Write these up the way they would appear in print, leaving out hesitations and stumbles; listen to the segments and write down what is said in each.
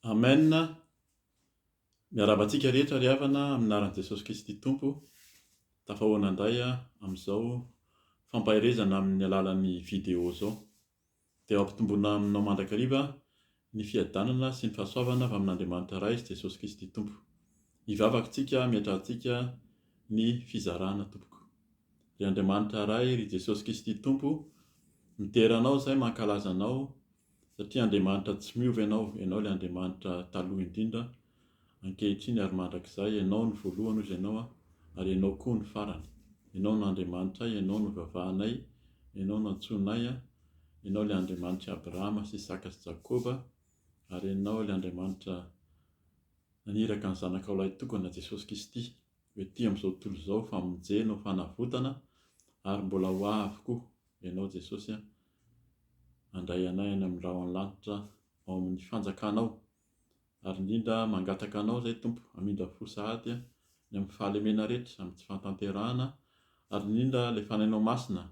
Amen Miarahaba antsika rehetra ry havana amin'ny anaran'i Jesosy Kristy Tompo. Tafahoana indray amin'izao fampaherezana amin'ny alalan'ny vidéo izao. Dia ho ampitomboina aminao mandrakariva ny fiadanana sy ny fahasoavana avy amin'Andriamanitra Ray sy Jesosy Kristy Tompo. Hivavaka isika hametrahantsika ny fizarana tompoko. Ry Andriamanitra Ray, ry Jesosy Kristy Tompo, midera Anao izahay, mankalaza Anao, satria Andriamanitra tsy miova Ianao, Ianao ilay Andriamanitra taloha indrindra, ankehitriny ary mandrakizay, Ianao no voalohany hozy Ianao ary Ianao koa no farany. Ianao no Andriamanitray, Ianao no ivavahanay, Ianao no antsoinay, Ianao ilay Andriamanitr'i Abrahama sy Isaka sy Jakoba, ary Ianao ilay Andriamanitra naniraka ny Zanakao Lahitokana Jesosy Kristy ho ety amin'izao tontolo izao famonjena ho fanavotana ary mbola ho avy koa Ianao Jesosy a handray anay any amin'ny rahon'ny lanitra ao amin'ny fanjakanao ary indrindra mangataka Anao izay Tompo hamindra fo sahady ny amin'ny fahalemena rehetra amin'ny tsy fahatanterahana ary indrindra ilay Fanahinao Masina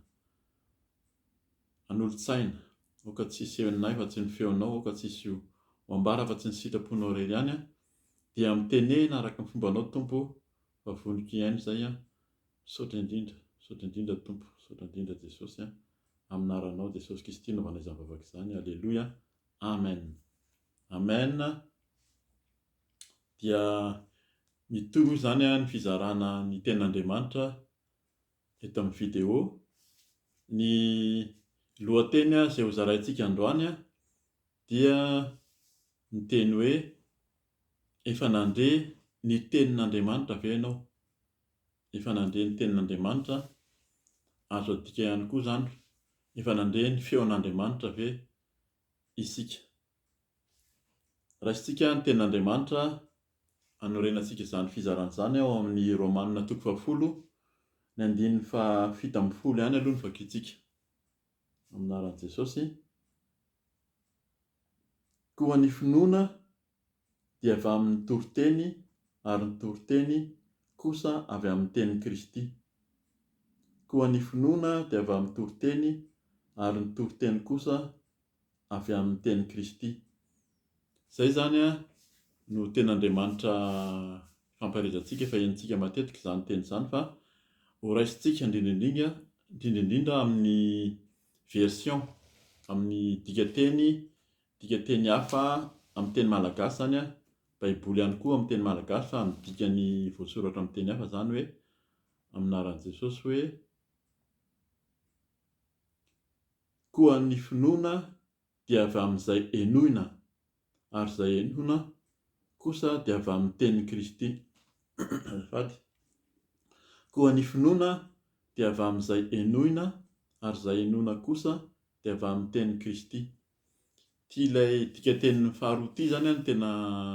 hanolo-tsaina aoka tsy hisy henonay fa tsy ny feonao aoka tsy hisy ho ambara fa tsy ny sitraponao irery ihany Dia mitenena araka ny fombanao Tompo o, fa voniko hihaino izay an, misaotra indrindra, misaotra indrindra Tompo, misaotra indrindra Jesosy an, aminaranao Jesosy Kristy anaovanay izany vavaka izany, Aleloia, Amen. Amen, dia mitohy moa izany ny fizarana ny tenin'Andriamanitra eto amin'ny vidéo, ny lohateny izay hozaraintsika androany dia niteny hoe, Efa nandre ny tenin'Andriamanitra ve ianao? Efa nandre ny tenin'Andriamanitra, azo adika ihany koa izany, efa nandre ny feon'Andriamanitra ve isika? Raisintsika ny tenin'Andriamanitra hanorenantsika izany fizarana izany ao amin'ny Romana toko fahafolo, ny andininy fahafito ambin'ny folo ihany aloha no vakintsika. Amin'ny anaran'i Jesosy. Koa ny finoana dia avy amin'ny toriteny ary ny toriteny kosa avy amin'ny tenin'i Kristy. Koa ny finoana dia avy amin'ny toriteny ary ny toriteny kosa avy amin'ny tenin'i Kristy. Izay izany no tenin'Andriamanitra ifampaherezantsika, efa henontsika matetika izany teny izany fa horaisintsika indrindra indrindra indrindra indrindra amin'ny version, amin'ny dikanteny, dikanteny hafa amin'ny teny malagasy izany an, baiboly ihany koa amin'ny teny malagasy fa amin'ny dikany voasoratra amin'ny teny hafa izany hoe amin'ny anaran'i Jesosy hoe koa ny finoana dia avy amin'izay henoina, ary izay henoina kosa dia avy amin'ny tenin'i Kristy. Azafady. Koa ny finoana dia avy amin'izay henoina, ary izay henoina kosa dia avy amin'ny tenin'i Kristy. Ity ilay dikateniny faharoa ity izany no tena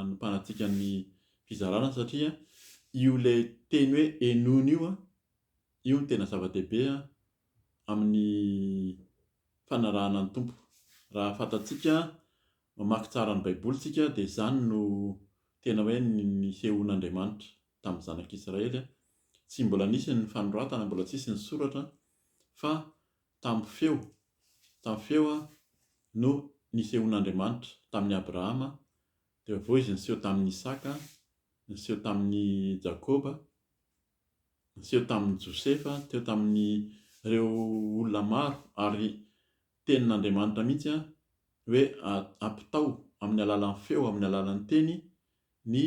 nompanantsika ny fizarana satria io ilay teny hoe henoina io, io no tena zava-dehibe amin'ny fanarahana ny Tompo. Raha fantatsika, mamaky tsara ny Baiboly isika dia izany no tena hoe nisehoan'Andriamanitra tamin'ny zanak'Israely. Tsy mbola nisy ny fanoratana, mbola tsisy ny soratra fa tamin'ny feo, tamin'ny feo no nisehoan'Andriamanitra tamin'i Abrahama, dia avy eo izy niseho tamin'i Isaka, niseho tamin'i Jakoba, niseho tamin'i Josefa, teo tamin'ireo olona maro ary tenin'Andriamanitra mihitsy hoe ampitao amin'ny alalan'ny feo, amin'ny alalan'ny teny ny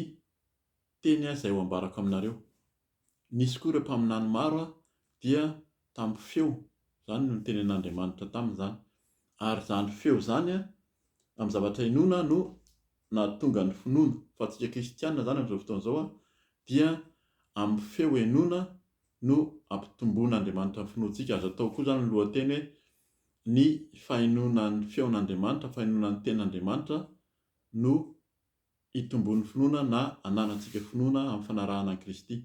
teny izay ho ambarako aminareo. Nisy koa ireo mpaminany maro dia tamin'ny feo izany no nitenen'Andriamanitra taminy izany. Ary izany feo izany amin'ny zavatra inoana no nahatonga ny finoana. Fa antsika kristiana izany amin'izao fotoana izao dia amin'ny feo henoina no ampitomboan'Andriamanitra ny finoantsika. Azo atao koa izany ny lohateny hoe ny fahenoana ny feon'Andriamanitra, fahenoana ny tenin'Andriamanitra no hitomboan'ny finoana na hananantsika finoana amin'ny fanarahana an'i Kristy.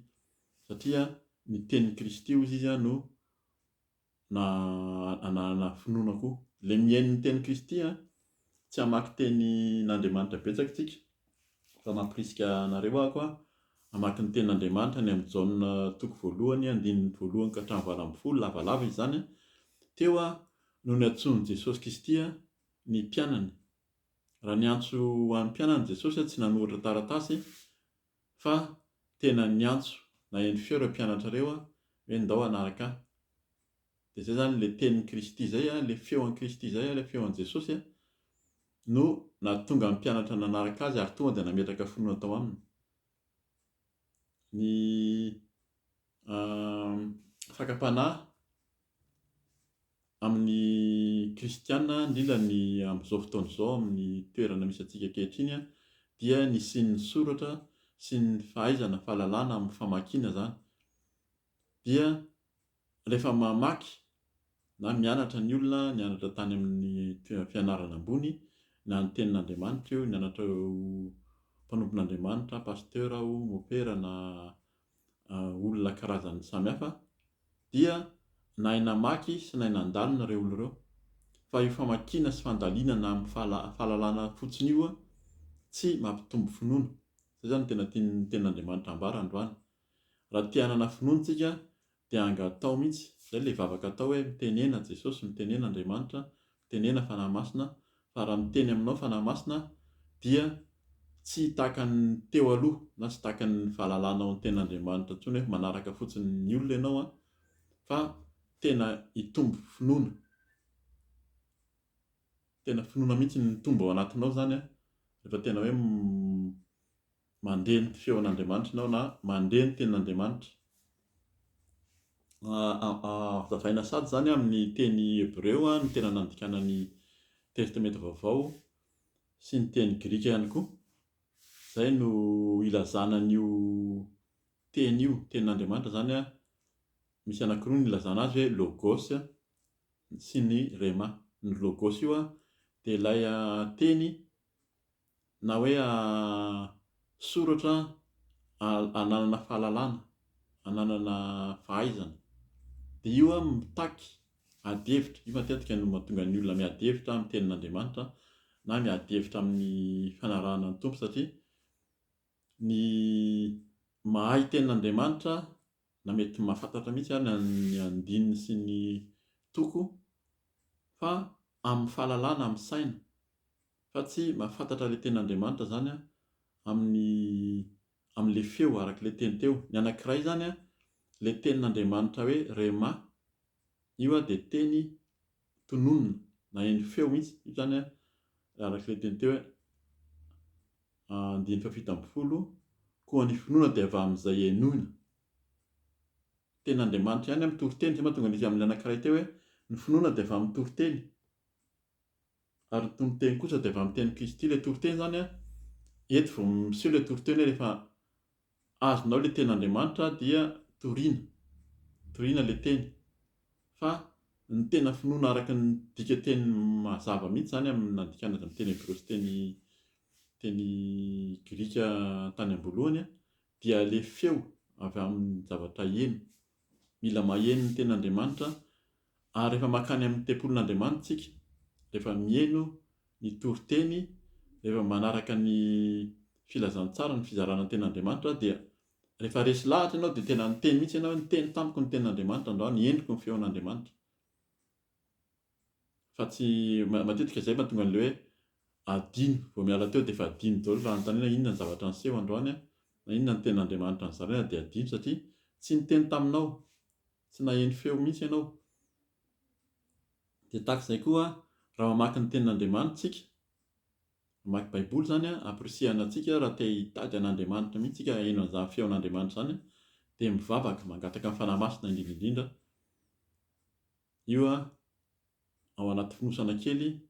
Satria ny tenin'i Kristy hozy izy no na ananana finoana koa. Ilay mihaino ny tenin'i Kristy an, tsy hamaky tenin'Andriamanitra betsaka isika, fa mampirisika anareo aho koa hamaky ny tenin'Andriamanitra any amin'ny Jaona toko voalohany andininy voalohany ka hatramin'ny 18, lavalava izy izany an. Teo no niantsoan'i Jesosy Kristy ny mpianany. Raha niantso ho an'ny mpianany Jesosy tsy nanoratra taratasy fa tena niantso naheno feo ireo mpianatra ireo hoe ndao hanaraka ahy. Dia izay izany ilay tenin'i Kristy izay, ilay feo an'i Kristy izay, ilay feo an'i Jesosy no nahatonga ny mpianatra nanaraka azy ary tonga dia nametraka finoana tao aminy. Ny fakam-panahy amin'ny kristiana, indrindra ny amin'izao fotoana izao, amin'ny toerana misy antsika ankehitriny dia ny hisian'ny soratra sy ny fahaizana, fahalalana amin'ny famakiana izany. Dia rehefa mamaky na mianatra ny olona, nianatra tany amin'ny fianarana ambony, na ny tenin'Andriamanitra io, nianatra ho mpanompon'Andriamanitra, pasteur ho, mopera na olona karazany samihafa, dia nahay namaky sy nahay nandalina ireo olona ireo. Fa io famakiana sy fandalinana amin'ny fahalalana fotsiny io tsy mampitombo finoana. Izay izany no tena tian'ny tenin'Andriamanitra ambara androany. Raha te hanana finoana isika dia angatao mihitsy, izay ilay vavaka atao hoe mitenena Jesosy, mitenena Andriamanitra, mitenena Fanahy Masina, fa raha miteny aminao Fanahy Masina dia tsy tahaka ny teo aloha na tsy tahaka ny fahalalanao ny tenin'Andriamanitra intsony hoe manaraka fotsiny ny olona ianao an, fa tena hitombo finoana, tena finoana mihitsy no mitombo ao anatinao izany an, rehefa tena hoe Mandre ny feon'Andriamanitra ianao na mandre ny tenin'Andriamanitra. Hazavaina sady izany amin'ny teny hebreo no tena nandikana ny Testamenta Vaovao sy ny teny grika ihany koa. Izay no ilazana an'io teny io, tenin'Andriamanitra izany. Misy anankiroa ny ilazana azy hoe logos sy ny rhema. Ny logos io dia ilay teny na hoe soratra ananana fahalalana, ananana fahaizana. Dia io mitaky ady hevitra, io matetika no mahatonga ny olona miady hevitra amin'ny tenin'Andriamanitra na miady hevitra amin'ny fanarahana ny Tompo satria ny mahay tenin'Andriamanitra na mety mahafantatra mihitsy ary ny andininy sy ny toko fa amin'ny fahalalana, amin'ny saina Fa tsy mahafantatra ilay tenin'Andriamanitra izany an, amin'ny amin'ilay feo araka ilay teny teo. Ny anankiray izany an, ilay tenin'Andriamanitra hoe rhema, io an dia teny tononina, naheno feo mihitsy, io izany an, araka ilay teny teo hoe andininy fahafito ambin'ny folo, koa ny finoana dia avy amin'izay henoina. Tenin'Andriamanitra ihany amin'ny toriteny, izay mahatonga an'izy amin'ny anankiray teo hoe ny finoana dia avy amin'ny toriteny. Ary ny toriteny kosa dia avy amin'ny tenin'i Kristy. Ilay toriteny izany an, eto vao miseho ilay toriteny hoe rehefa azonao ilay tenin'Andriamanitra dia torina, torina ilay teny. Fa ny tena finoana araka ny dikanteny mazava mihitsy izany amin'ny nandikana azy amin'ny teny hebreo sy teny teny grika tany am-boalohany an, dia ilay feo avy amin'ny zavatra heno. Mila maheno ny tenin'Andriamanitra Ary rehefa mankany amin'ny tempolin'Andriamanitra isika, rehefa miheno ny toriteny, rehefa manaraka ny filazantsara, ny fizarana ny tenin'Andriamanitra, dia rehefa resy lahatra ianao dia tena niteny mihitsy ianao hoe niteny tamiko ny tenin'Andriamanitra androany, henoko ny feon'Andriamanitra. Fa tsy, matetika izay mahatonga an'ilay hoe adino, vao miala teo dia efa adino daholo raha anontaniana inona ny zavatra niseho androany na inona ny tenin'Andriamanitra nozaraina dia adino satria tsy niteny taminao Tsy naheno feo mihitsy ianao. Dia tahaka izay koa, raha mamaky ny Tenin'Andriamanitra isika, mamaky Baiboly izany, ampirisihana antsika raha te hitady an'Andriamanitra mihitsy isika, haheno an'izany feon'Andriamanitra izany, dia mivavaka, mangataka ny Fanahy Masina indrindra indrindra. Io ao anaty fonosana kely,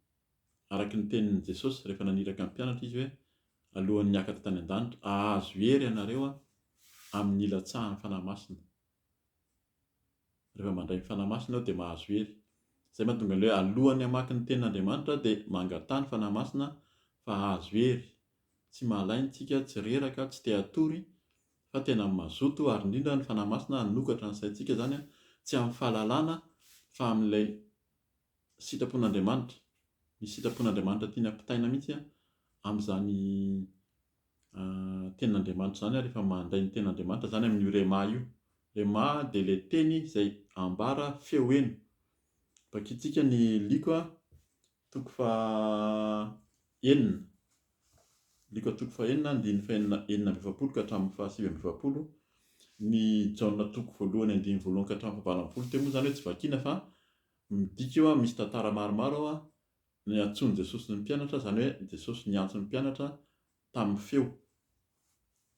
araka ny tenin'i Jesosy rehefa naniraka ny mpianatra Izy hoe, alohan'ny hiakatra tany an-danitra, hahazo hery ianareo amin'ny hilatsahan'ny Fanahy Masina. Rehefa mandray ny Fanahy Masina aho dia mahazo hery. Izay mahatonga ilay hoe alohan'ny hamaky ny Tenin'Andriamanitra aho dia mangataha ny Fanahy Masina fa hahazo hery. Tsy mahalaina isika, tsy reraka, tsy te hatory fa tena mazoto ary indrindra ny Fanahy Masina hanokatra ny saintsika izany tsy amin'ny fahalalana fa amin'ilay sitrapon'Andriamanitra. Misy sitrapon'Andriamanitra tiany hampitaina mihitsy amin'izany Tenin'Andriamanitra izany ary rehefa mandray ny Tenin'Andriamanitra izany amin'io rhema io. Rhema dia ilay teny izay ambara feo heno. Vakintsika ny Lioka toko faha. Enina. Lioka toko fahenina andininy fahenina 46 ka hatramin'ny fahasivy amby efapolo. Ny Jaona toko voalohany andininy voalohany ka hatramin'ny fahavalo ambin'ny folo teo moa izany hoe tsy vakiana fa midika io misy tantara maromaro ao niantsoan'i Jesosy ny mpianatra, izany hoe Jesosy niantso ny mpianatra tamin'ny feo.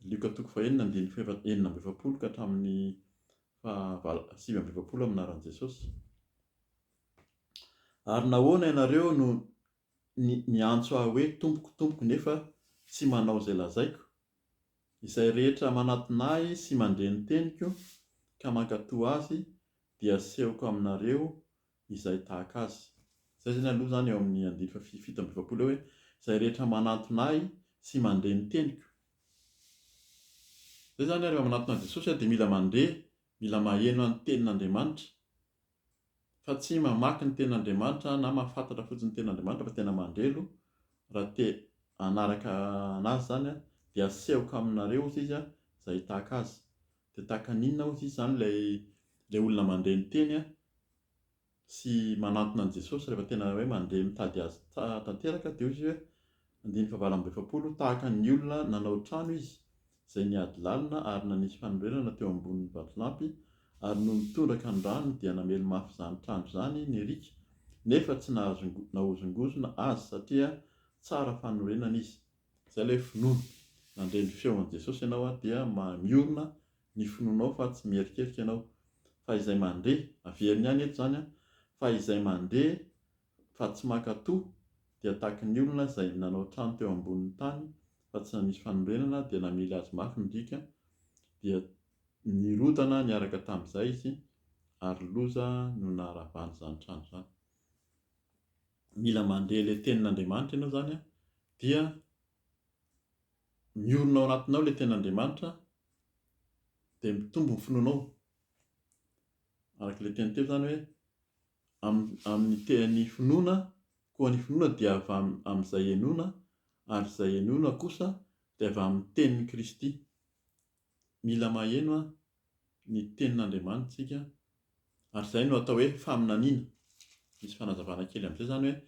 Lioka toko fahenina andininy fahefa 46 ka hatramin'ny fahavalo 49 amin'ny anaran'i Jesosy. Ary nahoana ianareo no miantso ahy hoe Tompoko, Tompoko, nefa tsy manao izay lazaiko? Izay rehetra manatona ahy sy mandre ny teniko ka mankatò azy dia asehoko aminareo izay tahaka azy. Izay izany aloha izany eo amin'ny andininy faha 47 eo hoe, Izay rehetra manantona ahy sy mandre ny teniko. Izay izany rehefa manantona an'i Jesosy dia mila mandre, mila maheno ny tenin'Andriamanitra. Fa tsy mamaky ny tenin'Andriamanitra na mahafantatra fotsiny ny tenin'Andriamanitra fa tena mandre aloha raha te hanaraka anazy izany dia asehoko aminareo hozy izy izay tahaka azy. Dia tahaka ny inona hozy izy izany ilay ilay olona mandre ny teny sy manantona an'i Jesosy rehefa tena hoe mandre mitady azy tanteraka dia hozy izy hoe Andininy fahavalo amby 40, Tahaka ny olona nanao trano izy, izay nihady lalina ary nanisy fanorenana teo ambonin'ny vatolampy, ary nony tondraka ny rano dia namely mafy izany trano izany ny riaka, nefa tsy nahozongozona azy, satria tsara fanorenana izy. Izay ilay hoe finoana. Nandre ny feon'i Jesosy ianao dia miorina ny finoanao fa tsy mierikerika ianao. Fa izay mandre, averiny ihany eto izany, fa izay mandre fa tsy mankatò dia tahaky ny olona izay nanao trano teo ambonin'ny tany fa tsy nanisy fanorenana dia namely azy mafy ny riaka dia nirodana niaraka tamin'izay izy ary loza no naharavany izany trano izany. Mila mandre ilay tenin'Andriamanitra ianao izany dia miorina ao anatinao ilay tenin'Andriamanitra dia mitombo ny finoanao. Araka ilay teny teo izany hoe amin'ny ny finoana, koa ny finoana dia avy amin'izay henoina, ary izay henoina kosa dia avy amin'ny tenin'i Kristy. Mila maheno ny tenin'Andriamanitra isika, ary izay no atao hoe faminaniana. Misy fanazavana kely amin'izay izany hoe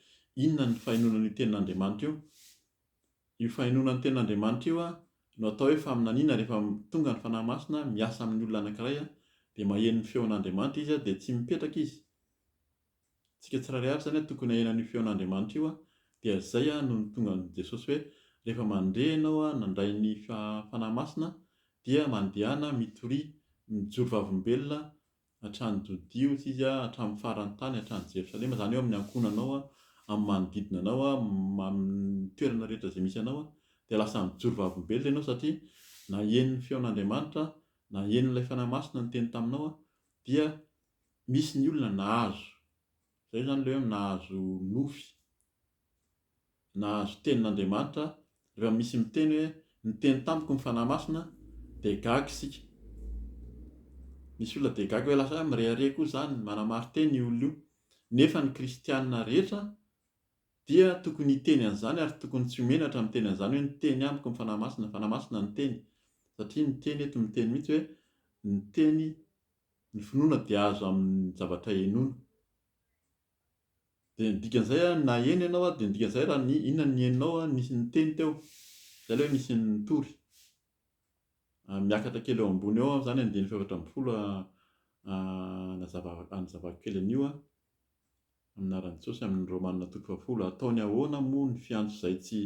inona ny fahenoana an'io tenin'Andriamanitra io. Io fahenoana ny tenin'Andriamanitra io no atao hoe faminaniana rehefa tonga ny Fanahy Masina miasa amin'ny olona anankiray dia maheno ny feon'Andriamanitra izy dia tsy mipetraka izy. Tsika tsirairay avy izany tokony haheno an'io feon'Andriamanitra io dia izay no nitonga an'i Jesosy hoe rehefa mandre ianao nandray ny Fanahy Masina dia mandehana mitoria mijoro vavolombelona hatrany Jodia hozy izy, hatramin'ny faran'ny tany, hatrany Jerosalema, izany hoe amin'ny ankohonanao, amin'ny manodidina anao, amin'ny toerana rehetra izay misy anao, dia lasa mijoro vavolombelona ianao satria naheno ny feon'Andriamanitra, naheno ilay Fanahy Masina niteny taminao, dia misy ny olona nahazo, izay izany ilay hoe nahazo nofy, nahazo tenin'Andriamanitra, rehefa misy miteny hoe niteny tamiko ny Fanahy Masina dia gaga isika. Misy olona dia gaga hoe lasa mirehareha koa izany, manamari-teny io olona io. Nefa ny kristiana rehetra dia tokony hiteny an'izany ary tokony tsy ho menatra miteny an'izany hoe niteny amiko ny Fanahy Masina, Fanahy Masina niteny. Satria ny teny eto miteny mihitsy hoe ny teny, ny finoana dia azo amin'ny zavatra henoina. Dia ny dikan'izay an, na eny ianao an, dia ny dikan'izay raha ny, inona ny henonao an, nisy niteny teo, izay ilay hoe nisy nitory. Miakatra kely eo ambony eo aho izany andininy faha-14 hanazava, hanazavako kely an'io an, amin'ny anaran'i Jesosy, amin'ny Romana toko fahafolo, ataony ahoana moa ny fiantso izay tsy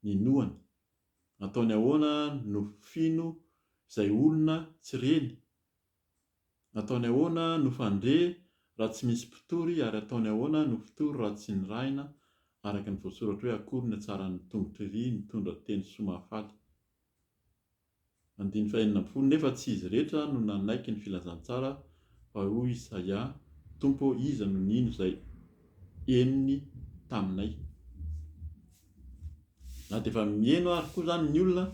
ninoany? Ataony ahoana no fino izay olona tsy reny? Ataony ahoana no fandre raha tsy misy mpitory ary ataony ahoana no fitory raha tsy nirahina araka ny voasoratra hoe akory ny hatsaran'ny tongotr'iry nitondra teny soa mahafaly. Andininy faha-16 Nefa tsy izy rehetra no nanaiky ny filazantsara fa hoy Isaia, Tompo ô, iza no nino izay henony taminay? Na dia efa miheno ary koa izany ny olona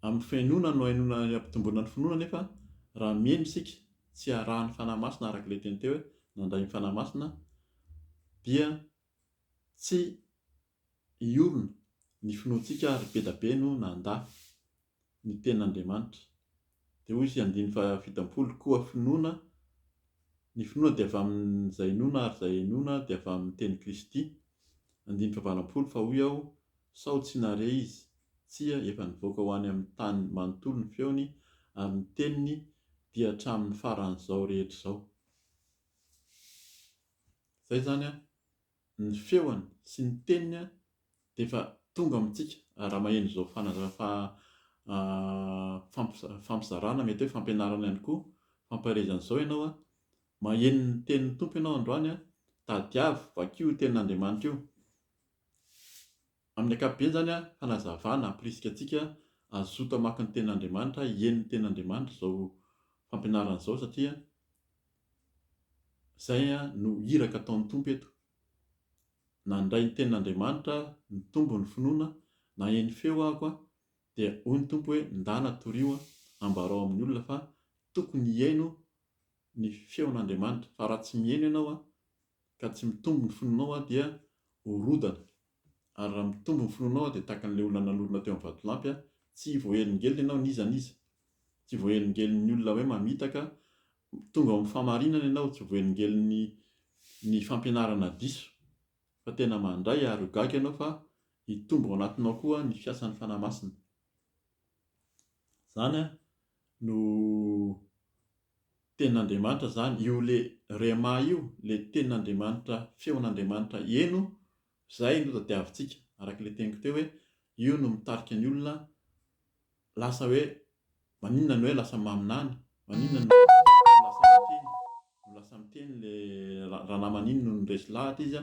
Amin'ny fihainoana no hainoana hampitomboana ny finoana nefa raha miheno isika tsy arahan'ny Fanahy Masina araka ilay teny teo hoe nandray ny Fanahy Masina dia tsy hiorina ny finoantsika ary be da be no nandà ny tenin'Andriamanitra. Dia hoy izy andininy faha 70 koa finoana ny finoana dia avy amin'izay inoana ary izay inoana dia avy amin'ny tenin'i Kristy. Andininy fahavalopolo, Fa hoy aho, Sao tsy nahare izy? Tsia, efa nivoaka ho any amin'ny tany manontolo ny feony, ary ny teniny dia hatramin'ny faran'izao rehetra izao. Izay izany an, ny feony sy ny teniny an, dia efa tonga amintsika, ary raha maheno izao fampizarana, mety hoe fampianarana ihany koa, fampaherezana izao ianao an, maheno ny tenin'ny Tompo ianao androany an, tadiavo, vakio io tenin'Andriamanitra io. Amin'ny ankapobeny izany an, fanazavana hampirisika antsika hazoto hamaky ny tenin'Andriamanitra, hihaino ny tenin'Andriamanitra izao fampianarana izao satria izay no iraka ataon'ny Tompo eto. Nandray ny tenin'Andriamanitra, nitombo ny finoana, naheno feo aho dia hoy ny Tompo hoe ndana torio ambarao amin'ny olona fa tokony hihaino ny feon'Andriamanitra fa raha tsy mihaino ianao ka tsy mitombo ny finoanao dia ho rodana ary raha mitombo ny finoanao dia tahaka an'ilay olona nanorina teo amin'ny vatolampy tsy voahelingelina ianao n'iza n'iza tsy voahelingelin'ny olona hoe mamitaka tonga ao amin'ny fahamarinana ianao tsy voahelingelin'ny ny fampianarana diso fa tena mandray ary ho gaga ianao fa hitombo ao anatinao koa ny fiasan'ny Fanahy Masina izany no Tenin'Andriamanitra izany, io le rhema io, le tenin'Andriamanitra, feon'Andriamanitra heno, izay no tadiavintsika, araka ilay teniko teo hoe io no mitarika ny olona lasa hoe maninona no hoe lasa maminany, maninona no lasa miteny, no lasa miteny le ranamana iny nony resy lahatra izy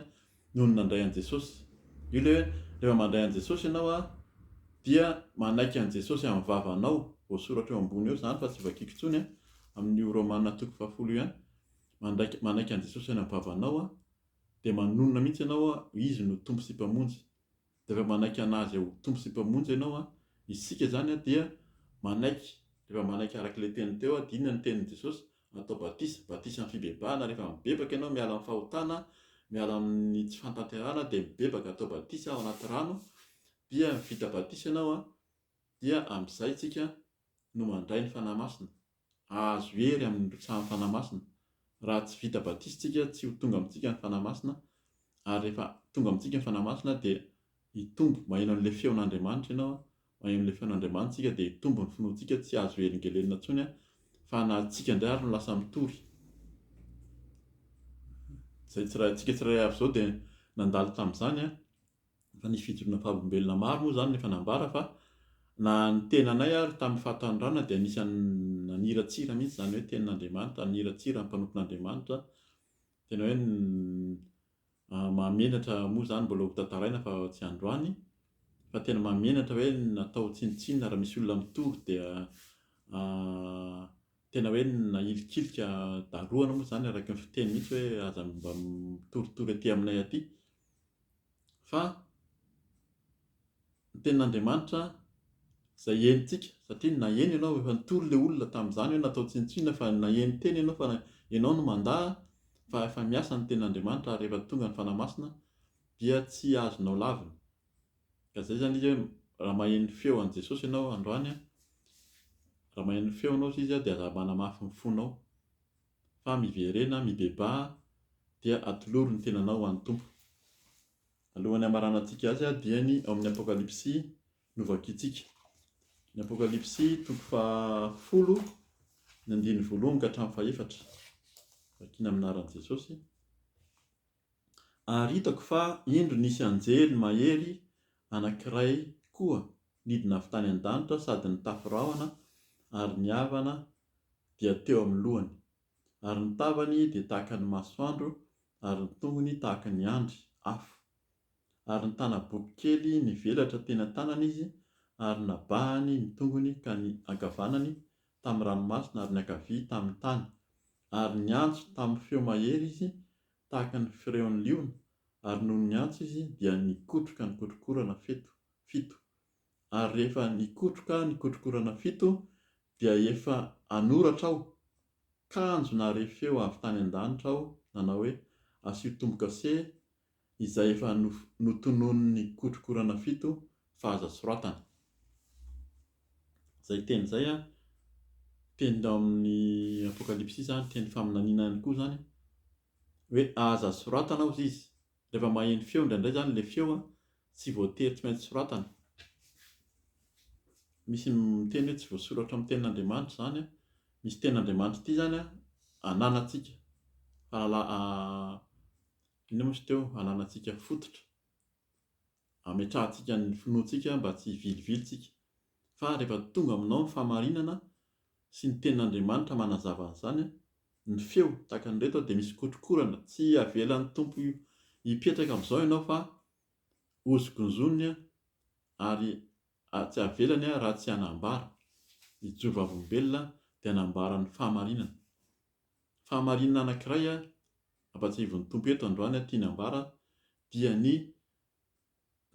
nony nandray an'i Jesosy. Io le hoe rehefa mandray an'i Jesosy ianao dia manaiky an'i Jesosy amin'ny vavanao, voasoratra eo ambony eo izany fa tsy vakiko intsony an, amin'io Romana toko fahafolo io ihany, mandraika manaiky an'i Jesosy any amin'ny vavanao dia manonona mihitsy ianao Izy no Tompo sy Mpamonjy. Dia rehefa manaiky an'Azy ho Tompo sy Mpamonjy ianao an, isika izany an dia manaiky, rehefa manaiky araka ilay teny teo an, dia inona ny tenin'i Jesosy? Atao batisa, batisa amin'ny fibebahana, rehefa mibebaka ianao miala amin'ny fahotana, miala amin'ny tsy fahatanterahana dia mibebaka atao batisa ao anaty rano, dia vita batisa ianao an, dia amin'izay isika no mandray ny Fanahy Masina. Hahazo hery amin'ny nirotsahan'ny Fanahy Masina. Raha tsy vita batisa isika, tsy ho tonga amintsika ny Fanahy Masina, ary rehefa tonga amintsika ny Fanahy Masina dia hitombo, maheno an'ilay feon'Andriamanitra ianao, maheno an'ilay feon'Andriamanitra isika dia hitombo ny finoantsika, tsy azo helingelenina intsony fa na antsika indray ary no lasa mitory. Izay tsirairay, antsika tsirairay avy izao dia nandalo tamin'izany. Efa nisy fijoroana vavolombelona maro moa izany no efa nambara fa na ny tenanay ary tamin'ny fahatanorana dia anisan'ny naniratsira mihitsy izany hoe tenin'Andriamanitra, naniratsira ny mpanompon'Andriamanitra, tena hoe mahamenatra moa izany mbola ho tantaraina fa tsy androany fa tena mahamenatra hoe natao tsinontsinona raha misy olona mitory dia tena hoe nahilikilika darohana moa izany araka ny fiteny mihitsy hoe aza mba mitoritory aty aminay aty. Fa ny tenin'Andriamanitra izay henontsika, satria naheno ianao, efa nitory ilay olona tamin'izany hoe natao tsinontsinona fa naheno teny ianao fa ianao no mandà fa efa miasa ny tenin'Andriamanitra ary rehefa tonga ny Fanahy Masina dia tsy azonao lavina. Ka izay izany izy hoe raha maheno feo an'i Jesosy ianao androany an, raha maheno feo anao izy dia aza manamafy ny fonao fa miverena, mibebaha dia atolory ny tenanao ho an'ny Tompo. Alohan'ny hamaranantsika azy dia ny ao amin'ny Apokalypsy no vakintsika. Ny Apokalypsy toko fahafolo, ny andininy voalohany ka hatramin'ny fahefatra. Vakina amin'ny anaran'i Jesosy. Ary hitako fa indro nisy anjely mahery anankiray koa nidina avy tany an-danitra sady nitafy rahona ary ny avana dia teo amin'ny lohany. Ary ny tavany dia tahaka ny masoandro ary ny tongony tahaka ny andry afo. Ary nitana boky kely nivelatra teny an-tanany izy ary nabahany ny tongony ka ny ankavanany tamin'ny ranomasina ary ny ankavia tamin'ny tany. Ary niantso tamin'ny feo mahery izy tahaka ny fireon'ny liona, ary nony niantso izy dia nikotroka ny kotrokorana feto, fito. Ary rehefa nikotroka ny kotrokorana fito dia efa hanoratra aho, kanjo nahare feo avy tany an-danitra aho nanao hoe, Asio tombo-kase izay efa notononin'ny kotrokorana fito fa aza soratana. Izay teny izay an, teny ao amin'ny Apokalypsy izany, teny faminaniana ihany koa izany, hoe aza soratana hozy izy. Rehefa maheno feo indraindray izany ilay feo tsy voatery tsy maintsy soratana. Misy miteny hoe tsy voasoratra amin'ny tenin'Andriamanitra izany. Misy tenin'Andriamanitra ity izany ananantsika fahalala inona moa izy teo? Ananantsika fototra. Ametrahantsika ny finoantsika mba tsy hivilivily tsika. Fa rehefa tonga aminao ny fahamarinana sy ny tenin'Andriamanitra manazava an'izany, ny feo tahaka an'ireto dia misy kotrokorana, tsy avelan'ny Tompo hipetraka amin'izao ianao fa hozogonzoniny ary tsy avelany raha tsy hanambara, hijoro vavolombelona dia hanambara ny fahamarinana. Fahamarinana anankiray ampatsiahivin'ny Tompo eto androany tiany hambara dia ny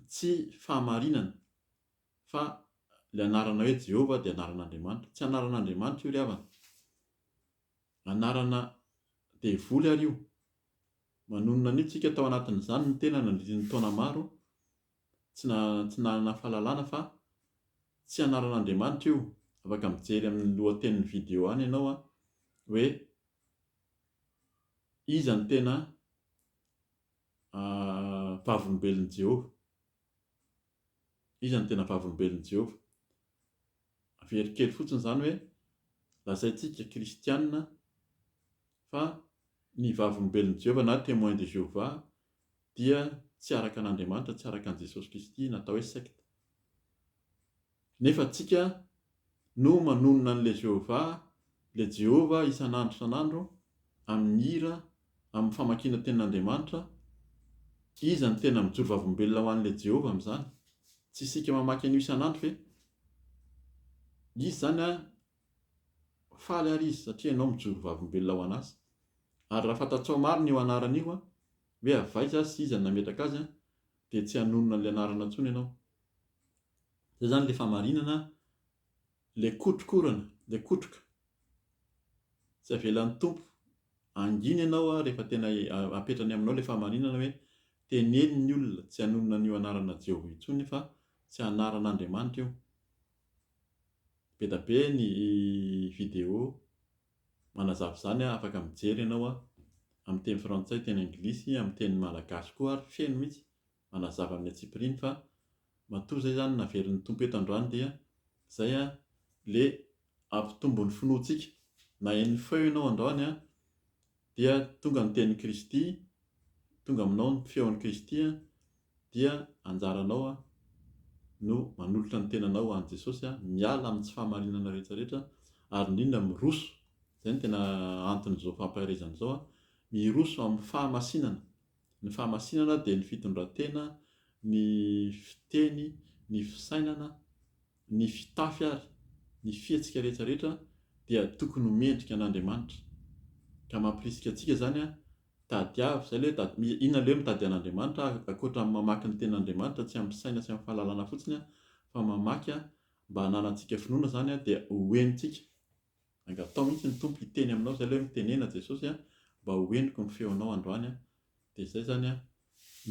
tsy fahamarinana fa ilay anarana hoe Jehovah dia anaran'Andriamanitra. Tsy anaran'Andriamanitra io ry havana. Anarana devoly ary io. Manonona an'io tsika tao anatin'izany ny tena nandritry ny taona maro, tsy tsy nanana fahalalana fa tsy anaran'Andriamanitra io. Afaka mijery amin'ny lohatenin'ny video any ianao hoe iza no tena vavolombelon'i Jehovah. Iza no tena Vavolombelon'i Jehovah? Avero kely fotsiny izany hoe lazaintsika kristiana fa ny Vavolombelon'i Jehovah na Témoins de Jéhovah dia tsy araka an'Andriamanitra, tsy araka an'i Jesosy Kristy, natao hoe secte. Nefa tsika no manonona an'ilay Jehovah, ilay Jehovah isan'andro isan'andro amin'ny hira, amin'ny famakiana tenin'Andriamanitra, iza no tena mijoro vavolombelona ho an'ilay Jehovah amin'izany? Tsy isika mamaky an'io isan'andro ve? Izy izany an, faly ary izy satria ianao mijoro vavolombelona ho an'azy. Ary raha fantatrao marina io anarana io an, hoe avy aiza sy iza no nametraka azy an, dia tsy hanonona an'ilay anarana intsony ianao. Zay zany le famarinana le kotrokorana, le kotroka. Tsy avelan'ny Tompo hangina ianao rehefa tena apetrany aminao le fahamarinana hoe teneno ny olona tsy hanonona an'io anarana Jehovah intsony fa tsy anaran'Andriamanitra io. Be da be ny vidéo manazava izany afaka mijery ianao amin'ny teny frantsay, teny anglisy, amin'ny teny malagasy koa ary feno mihitsy. manazava amin'ny antsipiriany fa matoa zay zany naverin'ny Tompo eto androany dia zay an le hampitombo ny finoantsika na henon'ny feo ianao androany an dia tonga ny tenin'i Kristy tonga aminao ny feon'i Kristy an dia anjaranao an no manolotra ny tenanao ho an'i Jesosy an miala amin'ny tsy fahamarinana rehetra rehetra ary indrindra miroso zay no tena anton'izao fampaherezana izao an miroso amin'ny fahamasinana Ny fahamasinana dia ny fitondran-tena, ny fiteny, ny fisainana, ny fitafy ary ny fihetsika rehetra rehetra dia tokony ho mendrika an'Andriamanitra. Ka mampirisika antsika izany an, tadiavo, izay ilay hoe inona ilay hoe mitady an'Andriamanitra ankoatra ny mamaky ny tenin'Andriamanitra tsy amin'ny saina sy amin'ny fahalalana fotsiny an, fa mamaky an, mba hananantsika finoana izany an, dia ho henontsika Angatao mihitsy ny Tompo hiteny aminao zay le hoe mitenena Jesosy a, mba ho henoko ny feonao androany a, dia zay zany a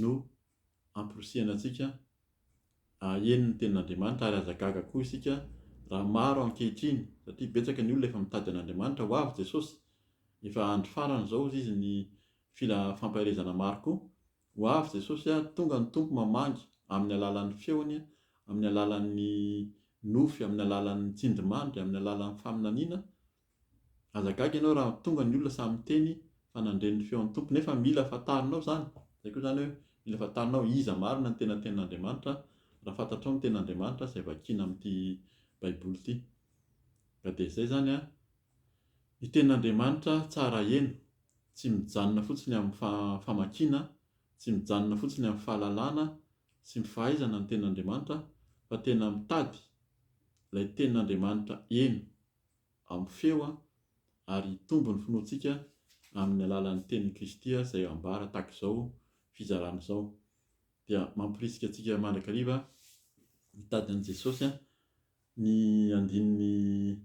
no amporisihana antsika haheno ny tenin'Andriamanitra ary aza gaga koa isika raha maro ankehitriny satria betsaka ny olona efa mitady an'Andriamanitra, ho avy Jesosy, efa andro farany izao hozy izy ny fila fampaherezana maro koa, Ho avy Jesosy a, tonga ny Tompo mamangy amin'ny alalan'ny feony, amin'ny alalan'ny nofy, amin'ny alalan'ny tsindrimandry, amin'ny alalan'ny faminaniana. Aza gaga ianao raha tonga ny olona samy miteny fa nandre ny feon'ny Tompo, nefa mila fantarinao izany. Izay koa izany hoe mila fantarinao iza marina ny tena tenin'Andriamanitra, raha fantatrao ny tenin'Andriamanitra izay vakiana amin'ity Baiboly ity. Ka dia izay izany a, ny tenin'Andriamanitra tsara heno. Tsy mijanona fotsiny amin'ny famakiana, tsy mijanona fotsiny amin'ny fahalalana sy ny fahaizana ny Tenin'Andriamanitra fa tena mitady ilay Tenin'Andriamanitra heno amin'ny feo ary hitombo ny finoantsika amin'ny alalan'ny Tenin'i Kristy izay ambara tahaka izao fizarana izao. Dia mamporisika antsika mandrakariva hitady an'i Jesosy Ny andininy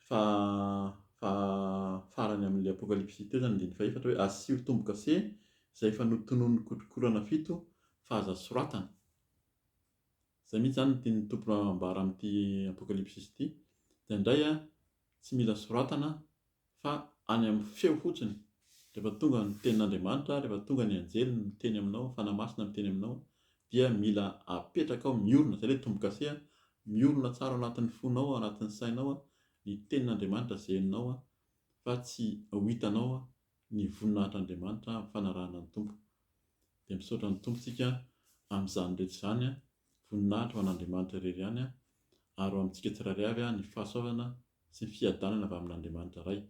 faha faha farany amin'ilay Apokalypsy teo izany, andininy fahefatra hoe, Asio tombo-kase izay efa notononin'ny kotrokorana fito fa aza soratana. Izay mihitsy izany no tian'ny Tompo ambara amin'ity Apokalypsy ity. Indraindray tsy mila soratana fa any amin'ny feo fotsiny. Rehefa tonga ny tenin'Andriamanitra, rehefa tonga ny anjely miteny aminao, Fanahy Masina miteny aminao, dia mila apetrakao miorina, izay ilay tombo-kase, miorina tsara ao anatin'ny fonao, ao anatin'ny sainao ny tenin'Andriamanitra izay henonao fa tsy ho hitanao ny voninahitr'Andriamanitra amin'ny fanarahana ny Tompo. Dia misaotra ny Tompo tsika amin'izany rehetra izany, voninahitra ho an'Andriamanitra irery ihany ary ho amintsika tsirairay avy ny fahasoavana sy ny fiadanana avy amin'Andriamanitra Ray.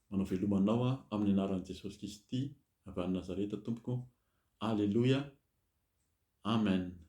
Manao veloma anao aho amin'ny anaran'i Jesosy Kristy avy any Nazareta tompoko. Aleloia. Amen.